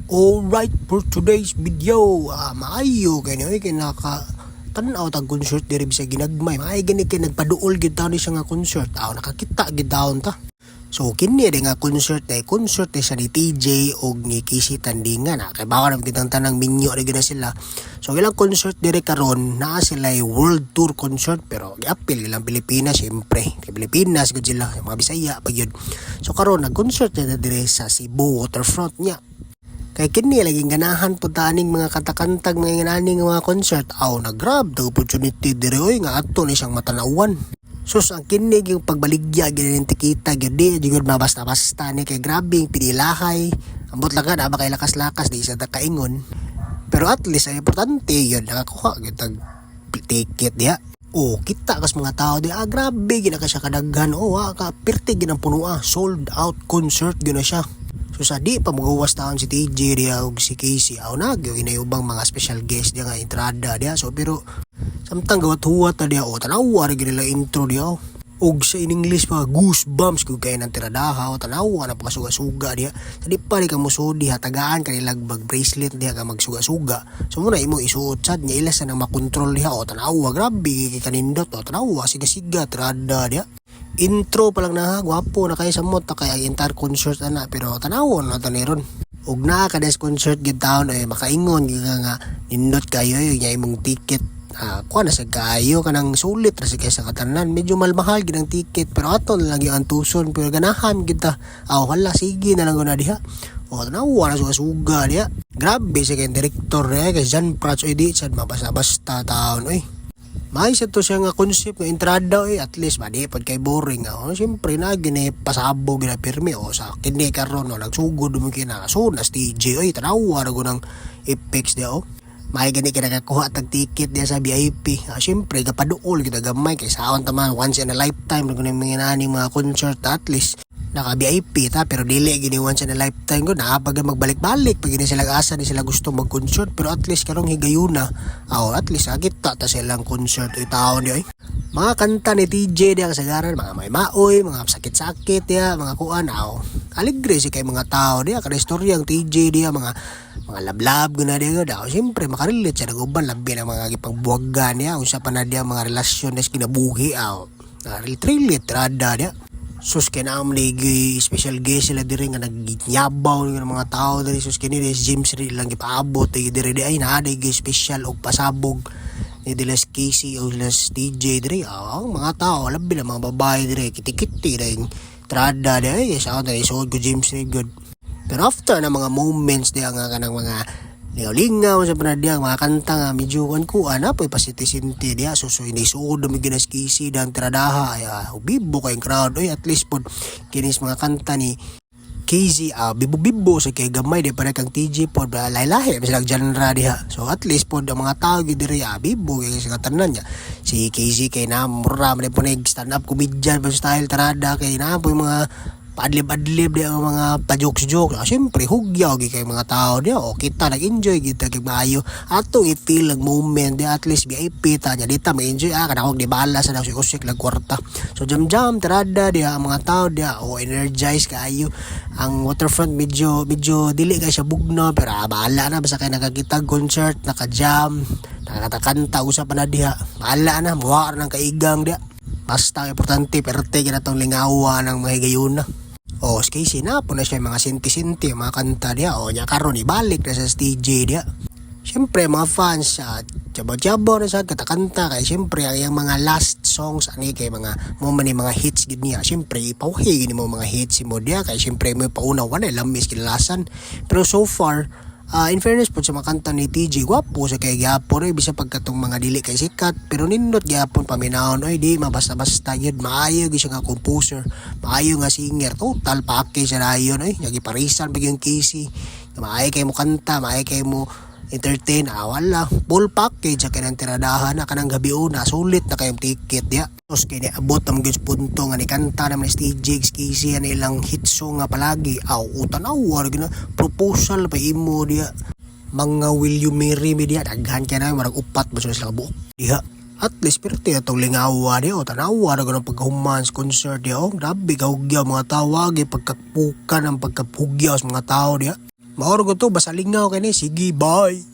Alright, for today's video, maayo kay ni kay naka tan-aw tag concert diri sa ginagmay. Maayo gani kay nagpaduol gyud taon ni siya nga concert. Aw, nakakita gyud taon ta. So kini di nga concert ay concert ni siya ni TJ og ni KZ Tandingan. Na kay baka na kitang tanang minyo ra gyud na sila. So ilang concert diri karon, naa sila world tour concert, pero giapil ilang Pilipinas, syempre. Kay Pilipinas gud sila, mga Bisaya pa gyud. So karon nag-concert na diri sa Cebu Waterfront niya. Kay kini laging ganahan pud ta aning mga katakantag mga ingananing mga concert. Aw, nag-grab the opportunity diri oy nga ato ni siyang matanawan. Sus, ang kini yung pagbaligya gyud ning tikita gyud, di gyud mabasta-basta ni kay grabe yung pinilahay. Ambot lang ka na ba kay lakas-lakas, di sa ta kaingon. Pero at least ang importante yun, nakakuha gyud tag ticket diha. Oh, kita kas mga tao di, ah, grabe gyud na ka siya kadaghan. Oh, ah, ka pirti gyud ang puno, ah. Sold out concert gyud na siya. So sa di pa magawas taon si TJ diha ug si KZ, aw na gyud ubang mga special guest diha nga entrada diha. So pero samtang gawat huwat na diha, oh, tanawa ra gyud nila intro diha. Oh. Og sa in English pa, goosebumps kung kay ng tiradaha o tanawa na pagkasuga-suga diha. Sa di pa ni ka musod diha, tagaan kanila bag bracelet diha ka magsuga-suga. So muna imong isuot sad niya, ila sa nang makontrol diha o tanawa, grabe kay kanindot o tanawa, siga-siga tirada diha. Intro pa lang na, gwapo na kay samot ta kay ang entire concert ana, pero tanawon na ta ni ron. Ug naa ka des concert gid taon ay makaingon gyud ka nga nindot kayo yung imong ticket. Ah, kuha na sa kaayo kanang sulit ra sa kay sa katanan. Medyo malmahal gid ang ticket, pero ato na lang yung antuson, pero ganahan gid ta. Aw, hala, sige na lang na diha. O tanawa na suga-suga diha. Grabe sa kay director eh kay John Prats oy, di sad mabasta-basta taon oy. May sa to siya nga concept nga entrada eh, at least ba di pod kay boring ah. Oh, siyempre na gini pasabog gina pirmi o sa kini karon, no, nagsugod mo kina so nas TJ oy, tanawa ra ng effects dia oh. May gani ka nakakuha tag ticket diya sa VIP. Ah, siyempre kapaduol kita gamay kay saon ta man, once in a lifetime ra mga nani mga concert. At least naka VIP ta, pero dili gini once in a lifetime ko naa pag magbalik-balik pag gini sila asa ni sila gusto mag-concert, pero at least karong higayuna, aw, at least agit ta ta silang concert oy taon di oy. Mga kanta ni TJ diya kasagaran, mga may maoy, mga sakit-sakit diya, mga kuan, aw, alegre si kay mga tao diya kada istorya ang TJ diya, mga lablab guna diya daw. Siyempre makarelate sa naguban, labi na mga gipangbuwagan niya, unsa pa na diya mga relasyon na kinabuhi, aw, relate rada diya. Sus, kay naam ni special guest sila diri nga nagginyabaw ng mga tao diri. Sus, kini ni James Reid lang gipaabot eh, diri di ay naa day special og pasabog ni Dilas KZ o Dilas TJ diri. Ah, ang mga tao, labi na mga babae diri, kitikiti dahil trada di ay sa ako diri suod ko James Reid good. Pero after na mga moments diya nga kanang mga lingaw-lingaw sa panadya, mga kanta nga medyo kuan kuan na po'y pasiti-sinti diya. So inisuod na ginas KZ dang tiradaha ay bibo kayong crowd oy. At least pod kinis mga kanta ni KZ, bibo-bibo sa kay gamay di para kang TJ pod, lahi-lahi sila genre diha. So at least pod ang mga tao gyud diri, bibo kay sa katanan niya. Si KZ kay na mura man po nig stand up comedian pa style tarada, kay na po yung mga paadlib-adlib di ang mga pa-jokes-jokes. Ah, siyempre, hugyaw gi kay mga tao di. O kita nag-enjoy kita kay maayo. Atong i-feel ang moment di, at least VIP ta niya dita ma-enjoy, ah, kana di bala sa nang usik lang kwarta. So jam-jam tirada di ang mga tao di o energize kaayo. Ang Waterfront medyo medyo dili kay siya bugno, pero bahala na basta kay nakakita concert, naka-jam, nakakanta usa pa na diha. Bahala na, muwa ng kaigang diha. Basta importante, perte kita tong lingawa ng mga higayuna. O, si KZ na po na siya mga sinti-sinti, mga kanta diya. O, niya karon ibalik na sa TJ diya. Siyempre, mga fans, jabo-jabo na sa katakanta. Kaya siyempre, ang iyang mga last songs, ani kay mga, mo man ni mga hits gid niya. Siyempre, ipauhi gid mo mga hits mo diya. Kaya siyempre, mo pauna, wala lamis kinalasan. Pero so far, in fairness po sa mga kanta ni TJ, gwapo sa kay gyapon oy, bisa pagkatong mga dili kay sikat, pero nindot gyapon paminawon oy, di mabasta-basta gyud. Maayo gyud siya nga composer, maayo nga singer, total package siya dayon oy. Nagiparisan pa gyud KZ, maayo kay mo kanta, maayo kay mo entertain, ah, wala, full package sa kanang tiradahan na kanang gabi una, sulit na kayong ticket diya. Tapos kay niabot ang gyud punto nga ni kanta naman ni TJ KZ ang ilang hit song nga palagi, aw, tanawa ra gyud na proposal pa imo diya, mga "Will you marry me" diya. Daghan kay na marag upat ba sila buok diha. At least perti atong lingawa diya o tanawa ra gyud ang pagkahuman sa concert diya. Oh, grabe kahugyaw mga tao, agi pagkapukan ang pagkapugyaw sa mga tao diya. Maoro ko to, basta lingaw kini. Sige, bye.